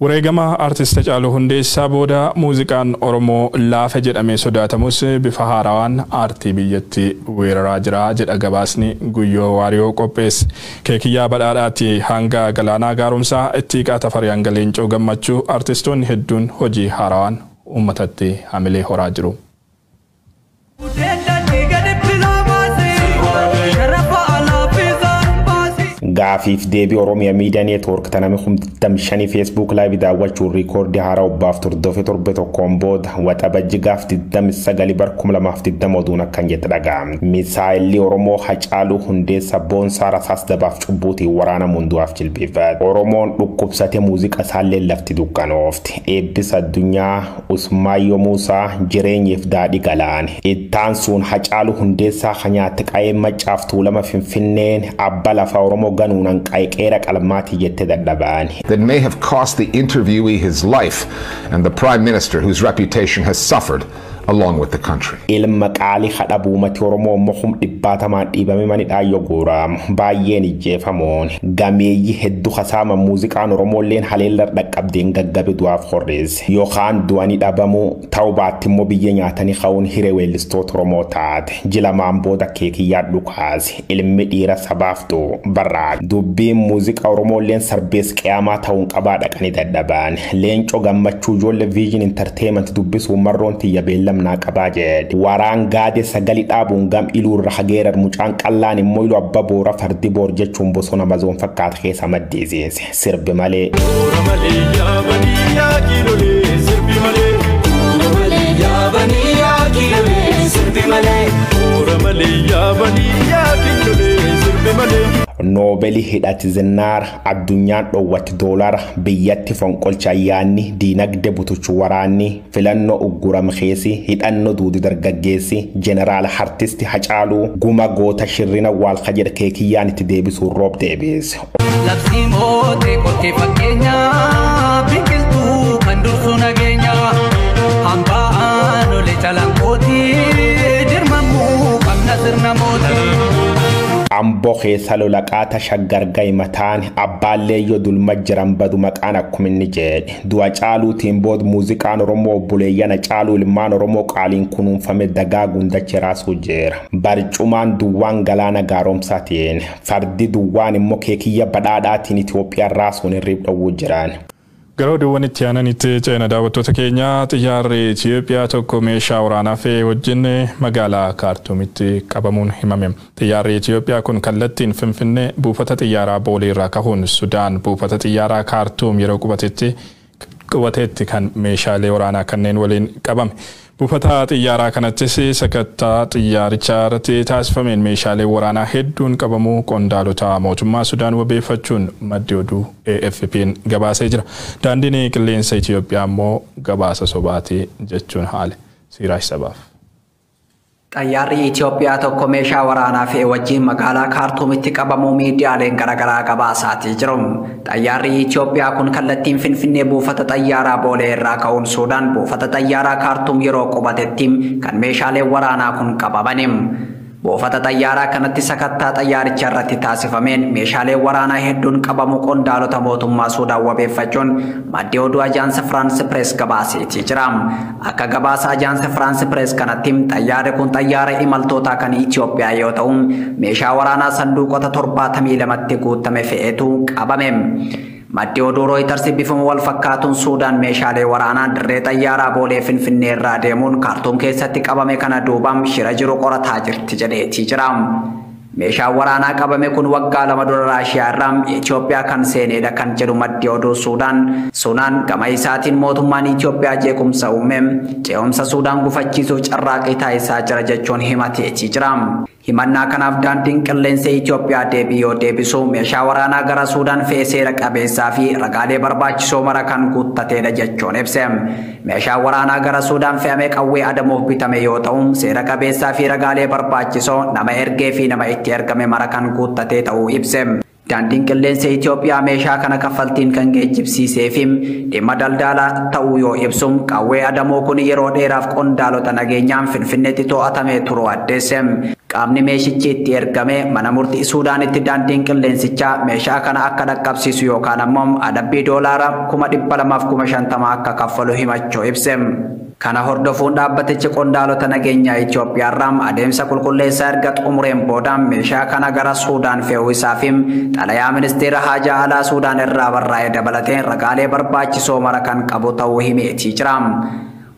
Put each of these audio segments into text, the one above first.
Wareegama artist Hacaaluu Hundeessaa booda muuziqaan Oromoo laafa jedhamee sodaatamus bifa haarawaan aartii biyyatti weeraraa jira jedha gabaasni Guyyoo Waariyoo qopheesse. Keekiyyaa Badhaadhaatti hanga Galaanaa Gaaromsaa, Ittiiqaa Tafarii hanga Leencoo Gammachuu artistoonni hedduun hojii haarawaan uummatatti hamilee horaa jiru. Gaafiif deebii Oromiyaa Miidiyaa Neetwoork taname 55 Facebook Live daawwachuun riikoordii haaraa obbaaf tordofe torbe tokkoon booda Waxabajji gaaf 29 bar 2020 oduun akkan jette dhaga'ame. Misaayilli Oromoo Hacaaluu Hundeessaa Boonsaa rasaas dabaaf cubbuutiin waraanamuun du'aaf jilbeeffate. Oromoon dhukkubsate muuziqaa isaallee lafti dukkanoofti. Eebbisa addunyaa Usmaayyoo Muusaa jireenyeef daadhii galaane. Ittaan sun Hacaaluu Hundeessaa hanyaatti qa'ee Maccaaf Tuulama Finfinneen abba lafa Oromoo ganuunan qeera qalmaatii jette dadhabaan. That may have cost the interviewee his life and the prime minister whose reputation has suffered along with the country. Ilma qaalii hadha buumati Oromoo immoo hum dhibbaatamaan dhiibame manidhaa yoo guuramu baay'een ijjeefamuun gameeyyii hedduu hasaama muuziqaan Oromoolleen haleellar dhaqqabdeen gaggabe du'aaf horreesse yookaan du'anii dhabamuu ta'uu baatti immoo biyya nyaatanii ka'uun hiree weellistoota Oromoo taate jilamaan booda keekiyyaa dhukaase ilmi dhiira sabaaf du'u barraa dubbiin muuziqaa Oromoolleen sarbees qiyaamaa ta'uun qabaa dhaqanii dadhaban. Leencoo Gammachuu ijoollee Vision Entertainment dubbisuun marroon tiyya beellamnaa qabaa jedhe. Waraan gaade sagali dhaabuun gam iluu irra hageerar mucaan qallaan immoo iluu abba boora fardi boor jechuun bosona mazoon fakkaata keessa maddisiise sirbi malee. Boora malee yaabanii yaa kiilolee sirbi malee. Boora malee yaabanii yaa kiilolee sirbi malee. Boora malee yaabanii yaa kiilolee sirbi malee. Noobelii hidhati zinnaara addunyaan dhoowwatti doolara biyyatti fonqolcha ayyaanni diinagdee butuchu waraanni filannoo uggurame keessi hidhannoo duudi dargaggeessi jeneraal artisti Hacaaluu guma goota shirrina waalka jedhe keekiyyaan itti deebisuun roob deebise. Labsii mootee qortee fakkeenyaa biqiltuu kan dursu nageenya hambaa aanolee calanqootii dirmamuu qabna sirna mootii. Amboo keessa lolaqaata shaggar gahi mataan abbaallee yoo dulma jiran badu maqaan akkuma inni jedhe. Du'a Caaluutiin booda muuziqaan Oromoo obboleeyyan Caaluu ilmaan Oromoo qaaliin kunuunfame dagaaguun dachee raasuu jira. Barcumaan duwwaan Galaana Gaaromsaatiin fardi duwwaan immoo Keekiyya Badhaadhaatiin Itoophiyaan raasuun hirriib dhowwuu jiran. Gara oduuwwan itti aananitti ceena daawwattoota keenya. Xiyyaarri Itoophiyaa tokko meeshaa waraanaa fe'ee wajjin magaalaa Kaartuumitti qabamuun himame. Xiyyaarri Itoophiyaa kun kallattiin Finfinnee buufata xiyyaaraa Boolee irraa kahuun Sudaan buufata xiyyaaraa Kaartuum yeroo qubateetti kan meeshaalee waraanaa kanneen waliin qabame. Buufata xiyyaaraa kanattis sakattaa xiyyaarichaa irratti taasifameen meeshaalee waraanaa hedduun qabamuu qondaalota mootummaa Sudaan wabeeffachuun maddi oduu AFP'n gabaasee jira. Daandiin qilleensa Itoophiyaa immoo gabaasa sobaatii jechuun haale. Siiraash Sabaaf. Xayyaarri Itoophiyaa tokko meeshaa waraanaa fe'e wajjin magaalaa Kaartuumitti qabamuu miidiyaaleen garaagaraa gabaasaatii jiru. Xayyaarri Itoophiyaa kun kallattiin Finfinnee buufata xayyaaraa Boolee irraa ka'uun Suudaan buufata xayyaaraa Kaartuum yeroo qubatetti kan meeshaaleen waraanaa kun qabamani. Buufata xayyaaraa kanatti sakattaa xayyaaricha irratti taasifameen meeshaaleen waraanaa hedduun qabamuu qondaalota mootummaa Suudaan wabeeffachuun maddi oduu Ajaansi Firaansi Pirees gabaaseetii jira. Akka gabaasa Ajaansi Firaansi Pirees kanatti xayyaarri kun xayyaara imaltootaa kan Itoophiyaa yoo ta'u meeshaa waraanaa sanduuqota 72tti guutame fe'etu qabame. Maddi oduu Rooyiters bifuma wal fakkaatuun Suudaan meeshaalee waraanaa dirree xayyaaraa Boolee Finfinnee irraa deemuun Kaartuum keessatti qabame kana duubaan shira jiru qorataa jirti jedheetii jira. Meeshaan waraanaa qabame kun waggaa 2 dura Raashiyaa irraa Itoophiyaa kan seenedha kan jedhu maddi oduu Suudaan. Suudaan gama isaatiin mootummaan Itoophiyaa jeequmsa uume ce'umsa Suudaan gufachiisuuf carraaqqii taasisaa jira jechuun himateetii jira. Himannaa kanaaf daandiin qilleensa Itoophiyaa deebii yoo deebisu meeshaa waraanaa gara Suudaan fe'ee seera qabeessaa fi ragaalee barbaachisoo mara kan guuttateedha jechuun ibse. Meeshaan waraanaa gara Suudaan fe'ame qawwee adamuuf bitame yoo ta'u seera qabeessaa fi ragaalee barbaachisoo nama ergee fi nama itti ergame mara kan guuttatee ta'uu ibse. Daandiin qilleensa Itoophiyaa meeshaa kana kaffaltiin kan geejjibsiisee fi dhimma daldalaa ta'uu yoo ibsu qawwee adamoo kun yeroo dheeraaf qondaalota nageenyaan Finfinneetti to'atamee turuu addeesse. Qaamni meeshichi itti ergame mana murtii Suudaanitti daandiin qilleensichaa meeshaa kana akka dhaqqabsiisu yookaan ammoo adabbii $250,000 akka kaffalu himachuu ibse. Kana hordofuun dhaabbatichi qondaalota nageenyaa Itoophiyaarraa adeemsa qulqulleessaa erga xumureen booda meeshaa kana gara Suudaan fe'uu isaa fi xalayaa ministeera haajaa alaa Suudaan irraa barraa'e dabalatee ragaalee barbaachisoo mara kan qabu ta'uu himeetii jira.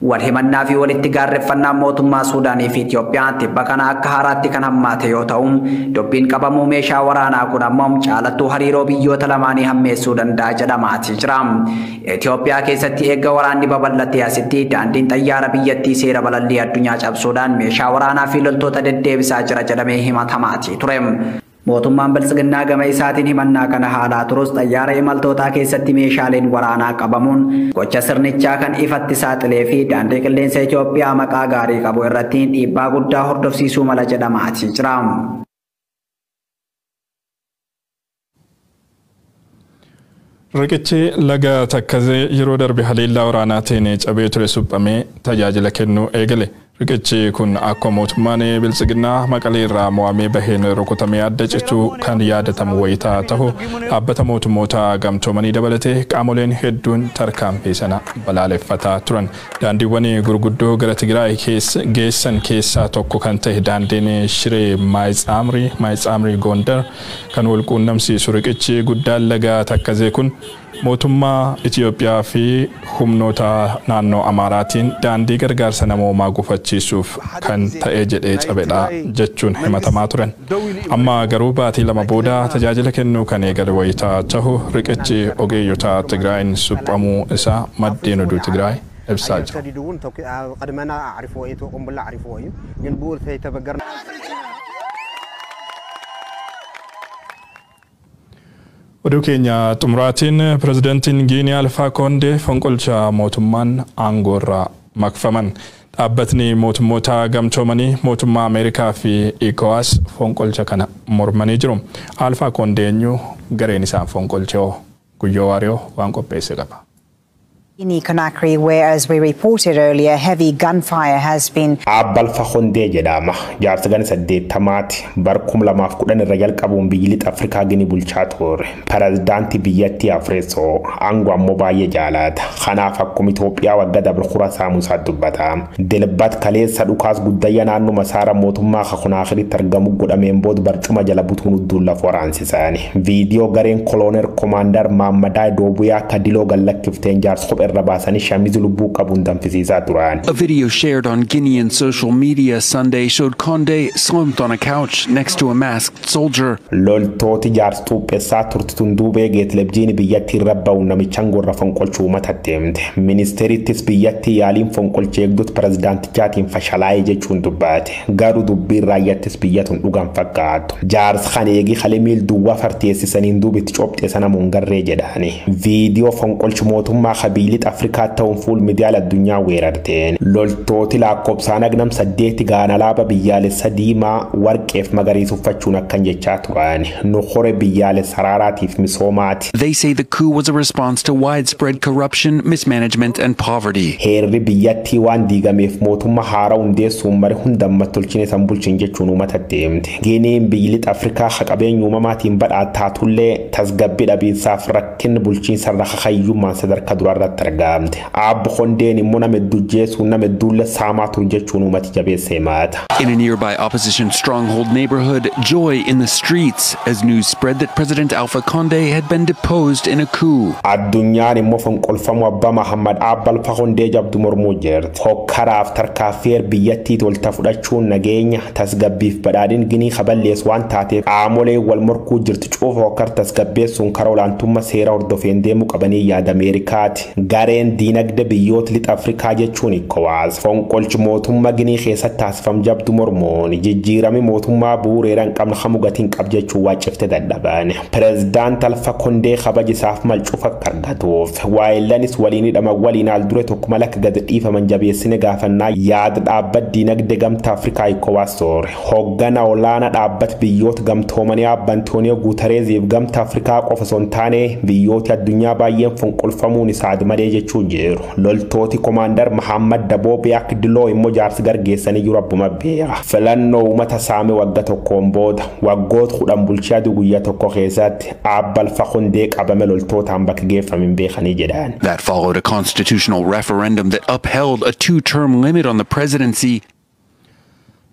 Wal himannaa fi walitti gaarreeffannaa mootummaa Suudaanii fi Itoophiyaa tibba kana akka haaraatti kan hammaate yoo ta'u, dubbiin qabamuu meeshaa waraanaa kun ammoo caalattuu hariiroo biyyoota lamaanii hammeessuu danda'a jedhamaatii jira. Itoophiyaa keessatti eegga waraanni babal'atee asitti daandiin xayyaara biyyattii seera balallii addunyaa cabsuudhaan meeshaa waraanaa fi loltoota deddeebisaa jira jedhamee himatamaatii ture. Mootummaan Biltsiginnaa gama isaatiin himannaa kana haalaa turus xayyaara imaltootaa keessatti meeshaaleen waraanaa qabamuun gocha sirnichaa kan ifatti saaxilee fi daandii qilleensa Itoophiyaa maqaa gaarii qabu irratti dhiibbaa guddaa hordofsiisuu mala jedhamaatii jira. Riqichi laga Takkazee yeroo darbe haleellaa waraanaatiin cabee ture suphamee tajaajila kennuu eegale. Riqichi kun akkuma mootummaan Biltsiginnaa Maqalee irraa mo'amee baheen rukutamee adda cituu kan yaadatamu wayitaa ta'u, dhaabbata mootummoota gamtoomanii dabalatee qaamoleen hedduun tarkaanfii sana balaaleffataa turan. Daandiiwwan gurguddoo gara Tigraay geessan keessaa tokko kan ta'e daandiin Shiree Maayitsaamrii, Maayitsaamrii Gondar kan wal quunnamsiisu riqichi guddaan laga Takkazee kun mootummaa Itoophiyaa fi humnoota naannoo Amaaraatiin daandii gargaarsa namoomaa gufachiisuuf kan ta'e jedhee cabedha jechuun himatamaa turan. Amma garuu baatii 2 booda tajaajila kennuu kan eegale wayitaa tahu, riqichi ogeeyyota Tigraayin suphamuu isaa maddeen oduu Tigraay ibsaa jiru. Oduu keenya xumuraatiin, pirezidaantiin Giinii Alfaa Koondee fonqolcha mootummaan aangoo irraa maqfaman. Dhaabbatni mootummoota gamtoomanii, mootummaa Ameerikaa fi ECOWAS fonqolcha kana mormanii jiru. Alfaa Koondee eenyu? Gareen isaan fonqolche hoo? Guyyoo Waariyoo waan qopheesse qaba. Guinea Conakry, where, as we reported earlier, heavy gunfire has been Abba Alfa Kondee jedhama. Jaarsa gana 80ti. Bar 2010 irra jalqabuun biyyi lixa Afrikaa Gini bulchaa ture. Pirezidaantii biyyattii Afreessoo, aangoo ammoo baay'ee jaalata. Kanaaf akkuma Itoophiyaa waggaa dabre kura saamusaa dubbata. Dilbat kaleessa dhukaas guddayya naannoo masaara mootummaa Konaakiritti argamu godhameen booda barcuma jala butuun udduun lafa waraansisan. Viidiyoo gareen kolooner Komaandar Maammadaa Doobuyaa akka diloo gallakkifteen jaarsa kophee irra baasanii shamizi lubbuu qabuun danfisiisaa turan. A video shared on Guinean social media Sunday showed Conde slumped on a couch next to a masked soldier. Loltooti jaarsa xuuphessaa turtituun duubee geetlebjiin biyyattii irra ba'uun namichaan gorra fonqolchuu uumatatti himte. Ministeerittis biyyattii yaaliin fonqolcha eegdota pirezidaantichaatiin fashalaa'ee jechuun dubbate. Garuu dubbiin raayyaattis biyyatun dhugan fakkaatu. Jaarsa kan eegi halee miil duwwaa farteessisaniin duubitti copxee sana mungarree jedhani. Viidiyoo fonqolchi mootummaa kabiilii Afrikaa ta'uun fuul miidiyaa addunyaa weerarteen. Loltooti lakkoofsaan agnam 8 gaana alaabaa biyyaalessa diimaa, warqeef magariisa uffachuun akkan jechaa turan. Nu hore biyyaalessa haraaraatiif misoomaati. They say the coup was a response to widespread corruption, mismanagement and poverty. Heerri biyyattii waan diigameef mootummaa haaraa hundeessuun mari hundamma tolchine san bulchin jechuun uumatatti himte. Giniin biyyi lixa Afrikaa qabeenya uumamaatiin badhaataatullee tasgabbii dhabiinsaaf rakkinni bulchiinsa irra kakayyummaan sadarkaa duraarratti argamte. Aabbo Kondeen immoo nama hedduu jeesuun nama hedduullee saamaa ture jechuun uummati jabeessee maata. In a nearby opposition stronghold neighborhood, joy in the streets as news spread that President Alpha Conde had been deposed in a coup. Addunyaan immoo fonqolfamuu abbaa Mahammad Abba Alfa Kondee jabdu mormuu jirti. Hokkaraaf tarkaaffii biyyattii tolta fudhachuun nageenya tasgabbiif badhaadhin Ginii kaballees waan taateef qaamolee wal morkuu jirti cuufa hokkar tasgabbeessuun karaa olaantummaa seera hordofeen deemuu qabanii yaada Ameerikaati. Gareen diinagdee biyyoota lixa Afrikaa jechuun ECOWAS fonqolchi mootummaa Ginii keessatti taasifam jabdu mormuun jijjiirami mootummaa bu'uureera hin qabne hamu gatiin qab jechuun waacifte dadhaban. Pirezidaant Alfa Kondee kabajisaaf mal cufa akka argatuuf waayillanis waliin hidhama waliin al dure tokko mala akka gad dhiifaman jabeessine gaafannaa yaada dhaabbat diinagdee gamtaa Afrikaa ECOWAS ture. Hoggana olaanaa dhaabbat biyyoota gamtoomanii Abba Antooniyoo Guutareeziif gamtaa Afrikaa qofa osoo hin taane biyyooti addunyaa baay'een fonqolfamuun isaa malee badee jechuun jiru. Loltooti Komaandar Mahammad Daboo akka Diloo immoo jaarsi gargeessanii jiru abbuma beeka. Filannoo uummata saame wagga tokkoon booda waggoota 10 bulchaa guyyaa tokko keessatti Abba Alfa Kundee qabame loltootaan bakka geeffame hin beekanii jedhan. That followed a constitutional referendum that upheld a two-term limit on the presidency.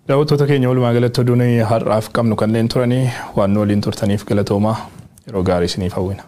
Daawwattoota keenya, walumaa galatti oduun har'aaf qabnu kanneen turanii. Waan nu waliin turtaniif galatoomaa. Yeroo gaarii isiniif hawwina.